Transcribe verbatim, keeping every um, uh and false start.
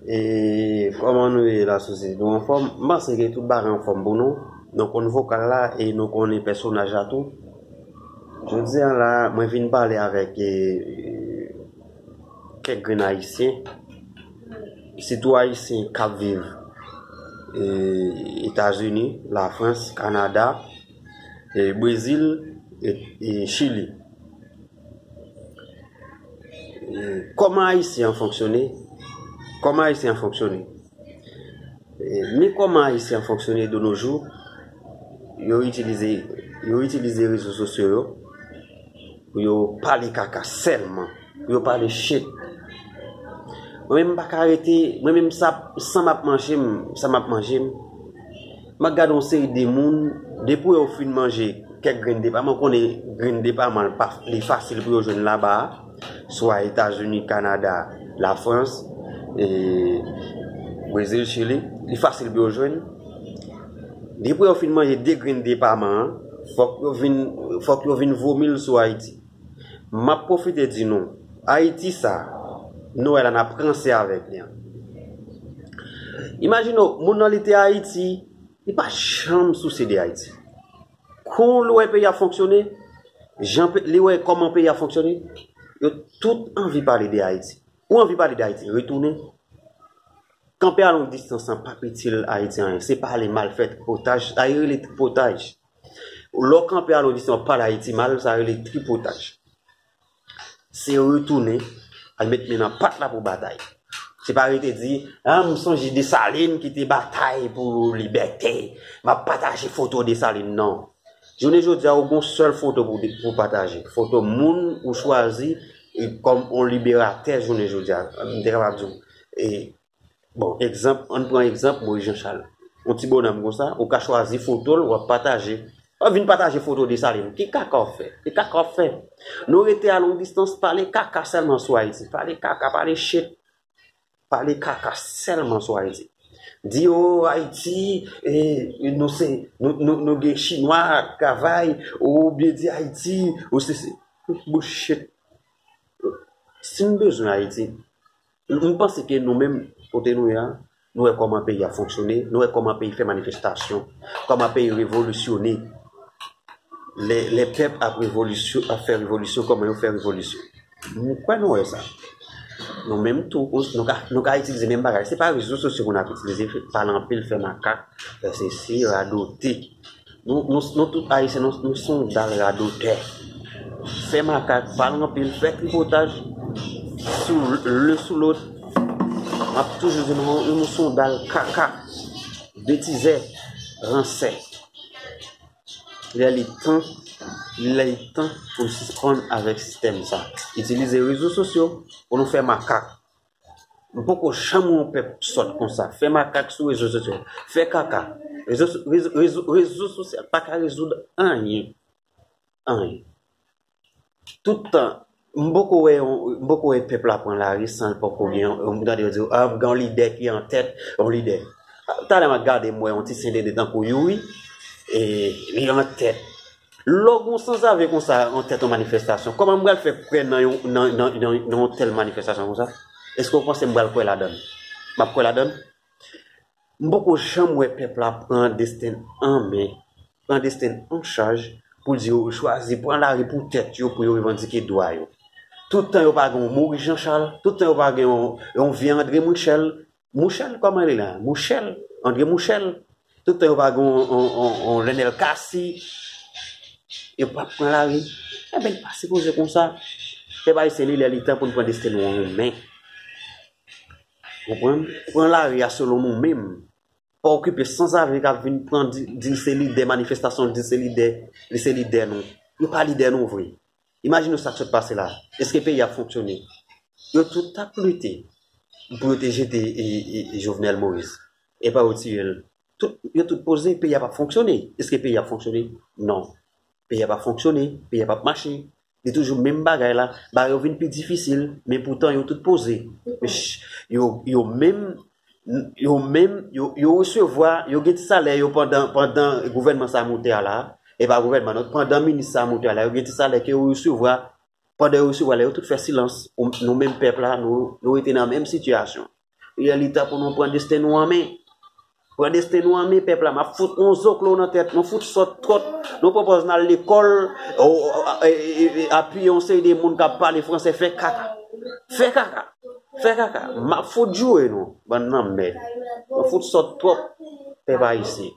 E kòman nou ye la, sosyete nou anfòm? M panse ke tout bagay anfòm pou nou. Nou konn vokal la e nou konnen pèsonaj la tou. Jodi a la, mwen vin pale avèk e, kèk grenn Ayisyen, sitou Ayisyen k ap viv e, Etazini, Lafrans, Kanada, e, Brezil e, e Chili. E, kòman Ayisyen an fonksyone? Kòman Ayisyen an fonksyone? E, ni kòman Ayisyen an fonksyone de nos jours, yo itilize, yo itilize rezo sosyo yo pou yo pale kaka sèlman, pou yo pale shit. Mwen menm m pa ka rete, mwen menm sa, sa m ap manje, m, sa m ap manje, m, m ap gade yon seri de moun, depi yo fin manje kèk grenn depaman, konnen grenn depaman, li pa, li fasil pou yo jwenn laba a, swa Etazini, Kanada, Lafrans, e, Brezil, Chili, li fasil pou yo jwenn. Depi yo fin manje de grenn depaman an, fòk yo vin, fòk yo vin vomi l sou Ayiti. M ap pwofite di nou, Ayiti sa, nou wè la n ap ranse avèk li an. Imajine w, moun nan li te Ayiti, li pa janm souse de Ayiti. Kon l wè peyi a fonksyone, jan pe- li wè kòman peyi a fonksyone, yo tout anvi pale de Ayiti. Ou anvi pale de Ayiti, retounen. Kanpe a long distans lan p ap itil Ayiti anyen. Se pale mal, fè tripotaj, sa yo rele tripotaj. Lè w kanpe a long distans, w ap pale Ayiti mal, sa rele tripotaj. Se retounen, al met men nan pat la pou batay. Se pa rete di, a, m sonje Desalin ki te batay pou libète, m ap pataje foto Desalin. Non. Jounen jodi a, ou gon sèl foto pou, pou pataje. Foto moun ou chwazi e, kòm yon liberatè jounen jodi a. M te kapab di w, e, bon, egzanp, ann pran egzanp Moyiz Janchal. Yon ti bonòm konsa, ou ka chwazi foto l, w ap pataje. W ap vin pataje foto Desalin. Ki kaka w fè? Ki kaka w fè? Nou rete a long distans, pale kaka sèlman sou Ayiti. Pale kaka, pale shit. Pale kaka sèlman sou Ayiti. Di, o, Ayiti, e, nou se, nou, nou, nou gen Chinwa k travay, oubyen di Ayiti, ou se, se, bullshit. Si n bezwen Ayiti, m panse ke nou menm, kote nou ye a, nou wè kòman peyi a fonksyone, nou wè kòman peyi fè manifestasyon, kòman peyi revolisyone. Lè, lè pèp ap revolisyon, ap fè revolisyon, kòman yo fè revolisyon? M kwè nou wè sa. Nou menm tou, nou ka, nou ka itilize menm bagay. Se pa rezo sosyo pou n ap itilize, pale anpil, fè makak, fè sesi, radote. Nou, nou, nou tout Ayisyen, nou, nou se yon dal radotè. Fè makak, pale anpil, fè tripotaj, sou le sou lot. M ap toujou di nou, nou se yon dal kaka, betizè, ransè. Lè li tan, lè li tan pou n sispann avèk sistèm sa. Itilize rezo sosyo pou nou fè makak. M poko janm wè yon pèp sòt konsa. Fè makak sou rezo sosyo. Fè kaka. Rezo, rezo, rezo, rezo sosyal pa ka rezoud anyen. Anyen. Tout tan, m poko wè yon, m poko wè pèp la pran lari san l poko gen yon, m tande yo di, a, m gen yon lidè ki an tèt, yon lidè. Talè m ap gade, m wè yon ti sendede tankou Youri, e, li an tèt. Lè w gen yon sanzave konsa an tèt yon manifestasyon, kòman m pral fè kwè nan yon, nan, nan, nan, nan yon tèl manifestasyon konsa? Èske w panse m pral kwè ladan l? M ap kwè ladan l? M poko janm wè pèp la pran desten l an men, pran desten l an chaj, pou di yo chwazi pran lari pou tèt yo, pou yo revandike dwa yo. Tout tan yo pa gen yon Moris Janchal, tout tan yo pa gen yon, yon vye André Mouchel, Mouchel, kòman li la? Mouchel, André Mouchel. Tout tan yo pa gen yon, yon, yon, yon Lionel Cassy, yo p ap pran lari. Enben, li pa sipoze konsa. Pèp ayisyen, li lè li tan pou n pran desten nou an men. Konprann? Pran lari a selon nou menm. Pa okipe sanzave k ap vin pran di, di se lidè manifestasyon, di se lidè, li se lidè nou. Yo pa lidè nou vre. Imajine w sa k sot pase la. Èske peyi ap fonksyone? Yo tout t ap lite pou yo te jete e, e, e Jovenel Moïse. Epa yo tiye l. Tout, yo tout poze, peyi a p ap fonksyone. Èske peyi ap fonksyone? Non. Peyi a p ap fonksyone, peyi a p ap mache. Li toujou menm bagay la. Bagay yo vin pi difisil, men poutan yo tout poze. Yo, yo menm, yo menm, yo, yo resevwa, yo gen ti salè yo pandan, pandan gouvènman sa a moute a la. E pa gouvènman non, pandan minis sa a moute a la, yo gen ti salè ke yo resevwa. Pandan yo resevwa la, yo tout fè silans. Ou, nou menm pèp la, nou, nou rete nan menm sitiyasyon. Li lè li tan pou nou pran desten nou an men. Pran desten nou an men, pèp la. M ap fout yon zoklo nan tèt nou, fout sòt twòp. Nou pwopòz n al lekòl, o, o, a- e- e- e- apiye yon seri de moun k ap pale fransè, fè kaka. Fè kaka. Fè kaka. M ap fout joure nou, bann nan mèd. Nou fout sòt twòp, pèp ayisyen.